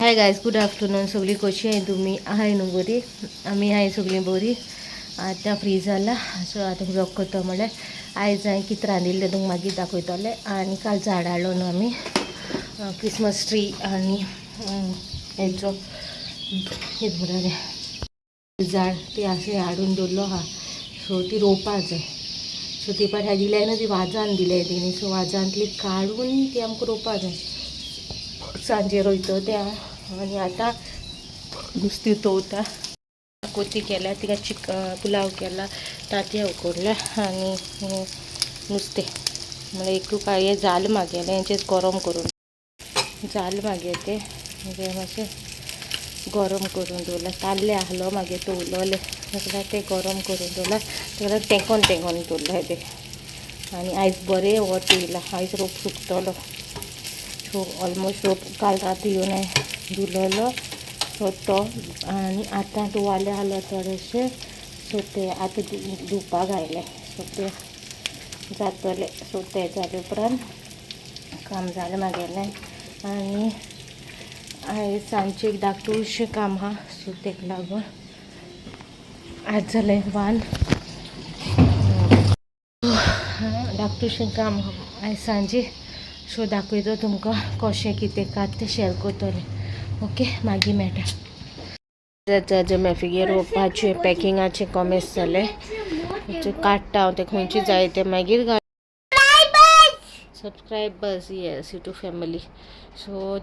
Hi guys, good afternoon. सगळीं कशी आहाय तुमी? आहाय न्हू बरी? आमी आहाय सगळीं बरी. आतां फ्री जाला, सो आतां ब्लॉग करता. म्हणल्यार आयज हांवें कितें रांदिल्लें तुमकां मागीर दाखयतलें. आनी काल झाड हाडलो न्हू आमी, क्रिसमस ट्री आनी हेचो कितें म्हणटा तें झाड, ती अशें हाडून दवरलो आहा. सो ती रोवपा जाय. सो ती पाट दिल्या न्हू, ती वाजान दिल्या तेणी. सो वाजांतली काडून ती आमकां रोवपा जाय. सांजे रोयतो ते. आनी आतां नुस्तें तोवता, कोती केल्या, तिका चिकन पुलाव केला, तांतयां उकडल्या आनी नुस्तें. म्हणल्यार एक रुपया हें जालें मागेलें, हेंचें गरम करून जालें मागीर तें म्हणजे मातशें गरम करून दवरलां. ताल्ले आहलो मागीर तोवलोलें, ताका तें गरम करून दवरलां. ताका तेंकोन तेंकोन दवरलां तें. आनी आयज बरें वत येयलां, आयज रोप सुकतलो. सो ऑलमोस्ट रोप काल राती येवन हांवें धुलोलो. सो तो आनी आतां तुवाले आहलो थोडेशे, सो ते आतां धुवपाक घायले. सो ते जातले. सो ते जाले उपरांत काम जालें मागेलें. आनी आयज सांजचें एक धाकटुशें काम आहा, सो तेका लागून आज जालें 1. धाकटुशें काम आयज सांजे, सो दाखयतो तुमकां कशें कितें कात तें शेअर करतलें. ओके, मागीर मेळटा. जाता मेफिगेर रोवपाचें पॅकिंगाचें कॉमेस जालें, काडटा हांव तें खंयची जाय तें मागीर. सबस्क्रायबर्स, येस, यूट्यूब फॅमिली. सो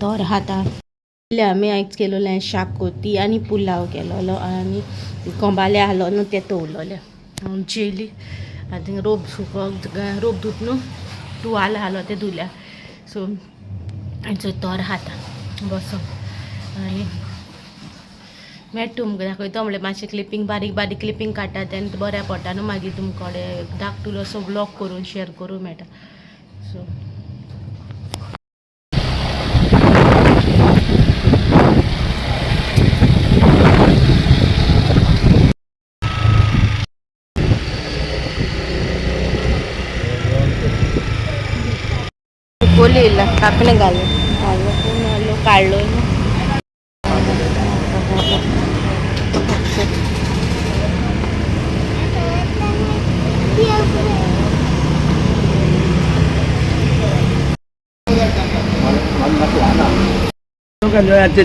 तोर आतां आमी आयज केलोलें शाकोती आनी पुलाव केलोलो आनी कोंबाले आहलो न्हू तें तोवलोलें. जेली. आतां रोप सुकोवंक, रोप धुत न्हू, तुवालो आहलो तें धुल्या. सो आमचो तोर खाता बसोन आनी मेळटा तुमकां दाखयतो. म्हणल्यार मातशें क्लिपींग, बारीक बारीक क्लिपींग काडटा तेन्ना बऱ्या पडटा न्हू. मागीर तुमकां कडेन धाकटुलो असो ब्लॉग करून शेअर करूं मेळटा. सो कोली येयला, कापणें घालून घालून काडलो न्हू.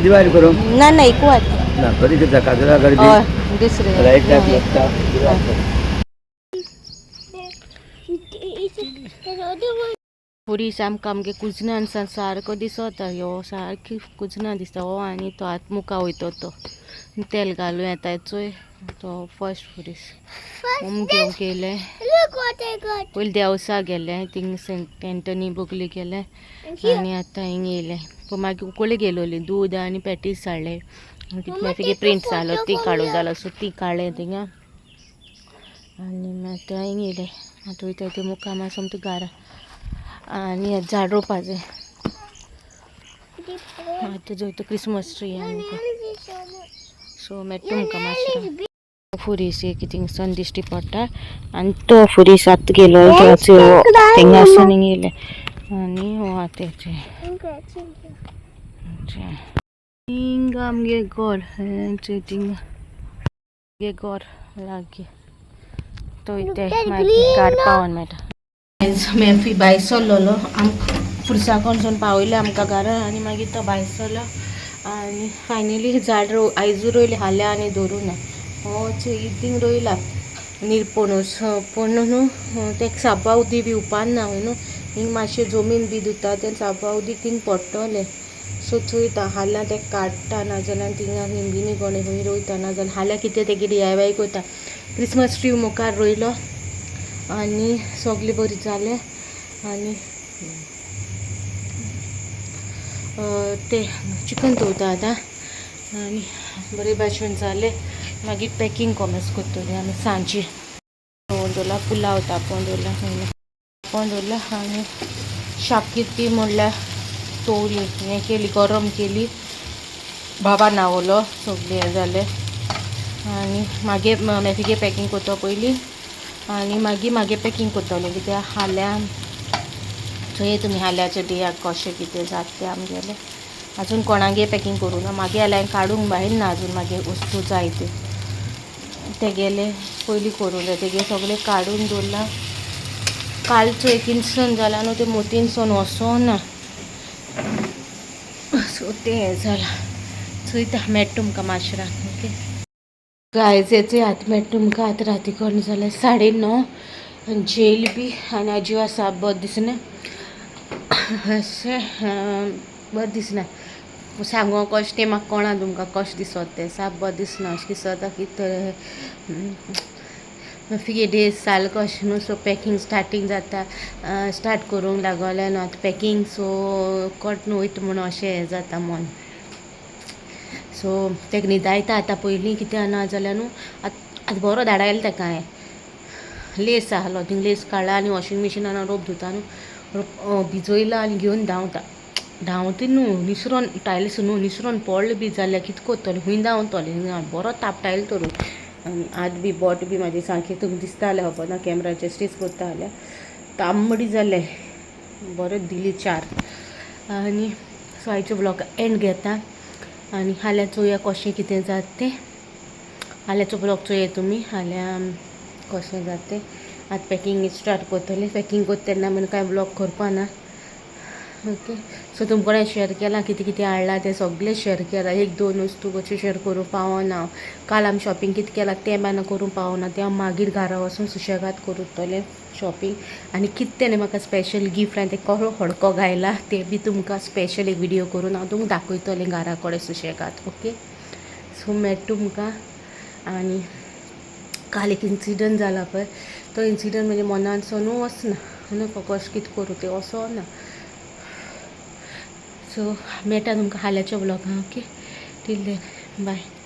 दिवाळी करूं? ना ना, एकू आतां. ना, बरी करता काजरा गर्दी. हय, दुसरें. राईट टायप लागता. पुरीस आमकां आमगे कुजनान सारको दिसता ह्यो, सारकी कुजना दिसता हो. आनी तो आतां मुखा वयतो तो तेल घालूं येता चोय, तो फर्स्ट पुरीस होम घेवंक येयलें. पयलीं देवसा गेलें, थिंग सेंट एंटनी बोगली गेलें आनी आतां हिंग येयलें. पूण मागीर उकळी गेलोली, दूद आनी पॅटीस हाडलें. मागीर प्रिंट जालो, ती काडूं जालो, सो ती काडलें थिंगा आनी मागीर आतां हिंग येयलें. आतां वयता ते मुखार मातसो आमच्या घरा आनी झाड रोवपाचें. आतां जोयता क्रिसमस ट्री आनी सो मेळटा तुमकां मातशें. फुरीस एक थिंगसान दिश्टी पडटा आनी तो फुरीस आतां गेलो थिंगा आसून हिंग येयलें. आनी हो आतां थिंगा आमगे घर, थिंगा आमगे घर लागीं. तो ते मागीर कार पावोन मेळटा. मेफी भायर सरलोलो, आमकां पुरसा कोणसून पावयलो आमकां घरा आनी मागीर तो भायर सरलो. आनी फायनली झाड रो आयजू रोयलें हाल्या आनी दवरूं ना. हो थिंग रोयला निरपणस, पूण न्हू तेका साब्बा उदीक बी उपान ना न्हू. हिंग मातशें जमीन बी धुता तेन्ना साब्बा उदीक थिंग पडटलें. सो चोयता, हाल्यां तेका काडटा, नाजाल्यार थिंगा निंबिनी कोणें खंय रोयता, नाजाल्यार हाल्यां कितें तेगे DIY करता. क्रिसमस ट्री मुखार रोयलो आनी सगळें बरें जालें. आनी तें चिकन दवरता आतां आनी बरे भाशेन जालें. मागीर पॅकींग कॉमेस करतली आमी सांजे. दवरला पुलाव तापोवन दवरला, तापोवन दवरला आनी शाकीती म्हणल्यार तोवली, हें केली, गरम केली. बाबा न्हांवलो, सगळें हें जालें आनी मागीर मेफिगे पॅकींग करता पयलीं आनी मागीर मागीर पॅकींग करतलें. कित्याक हाल्यां चोय तुमी हाल्याच्या डेयाक कशें कितें जाता तें आमगेलें. अजून कोणागे पॅकिंग करूं ना. मागीर जाल्यार काडूंक भायर ना अजून मागीर वस्तू जाय त्यो तेगेले पयलीं करूंक जाय. तेगे सगळें काडून दवरलां. कालचो एक इन्सिडंट जाला न्हू, ते मोतीनसून वचोना. सो तें हें जालां. चोयता, मेळटा तुमकां माशरान. ओके गायज, येचे हात मेळटा तुमकां. आतां राती कोण जालें 9:30. जेल बी आनी आजी आसा बरें दिसना, अशें बरें दिसना. सांगो कशें तें म्हाका कोणा तुमकां कशें दिसत तें साप बरें दिसना. अशें दिसता की फिगे डेज जाल कशें न्हू. सो पॅकिंग स्टार्टींग जाता, स्टार्ट करूंक लागोलें न्हू आतां पॅकिंग. सो कट न्हू वयता म्हणून अशें हें जाता मन. सो तेका न्हिदायता आतां पयलीं, कित्याक ना जाल्यार न्हू आतां बरो धाडायलो तेका हांवें. लेस आहलो थिंग लेस काडला आनी वॉशिंग मिशिनान रोप धुता न्हू, रोप भिजयला आनी घेवन धांवता धांवता न्हू, निसरोन टायल्स न्हू, निसरोन पडलो बी जाल्यार कितें करतलें? खूंय धांवतलें? बरो तापटायलो तर. आनी हात बी बोट बी म्हाजी सारकें तुमकां दिसता जाल्यार खबर ना, कॅमराचेर स्टीच करता जाल्यार तांबडी जालें. बरें दिली चार. आनी सो आयचो ब्लॉग एंड घेता आनी फाल्यां चोवया कशें कितें जाता तें. फाल्यांचो ब्लॉग चोया तुमी, फाल्यां कशें जाता तें. आतां पॅकिंग स्टार्ट करतलें. पॅकिंग करता तेन्ना म्हण कांय ब्लॉग करपा ना. ओके, सो तुमकां कडेन शेअर केलां कितें कितें हाडलां तें सगळें शेअर केलां. एक दोन वस्तू कशें शेअर करूंक पावना हांव. काल आमी शॉपिंग कितें केलां तें बान करूंक पावना. तें हांव मागीर घरा वचून सुशेगाद करतलें शॉपिंग. आनी कितें तेणें म्हाका स्पेशल गिफ्ट आनी तें कसलो हडको घायला तें बी तुमकां स्पेशल एक व्हिडियो करून हांव तुमकां दाखयतलें घरा कडेन सुशेगाद. ओके, सो मेळटा तुमकां. आनी काल एक इन्सिडंट जाला पळय, तो इन्सिडंट म्हणजे मनानसो न्हू वचना न्हू, कशें कितें करूं तें वचना. सो मेळटा तुमकां फाल्यांच्या ब्लॉगान. Okay, till then bye.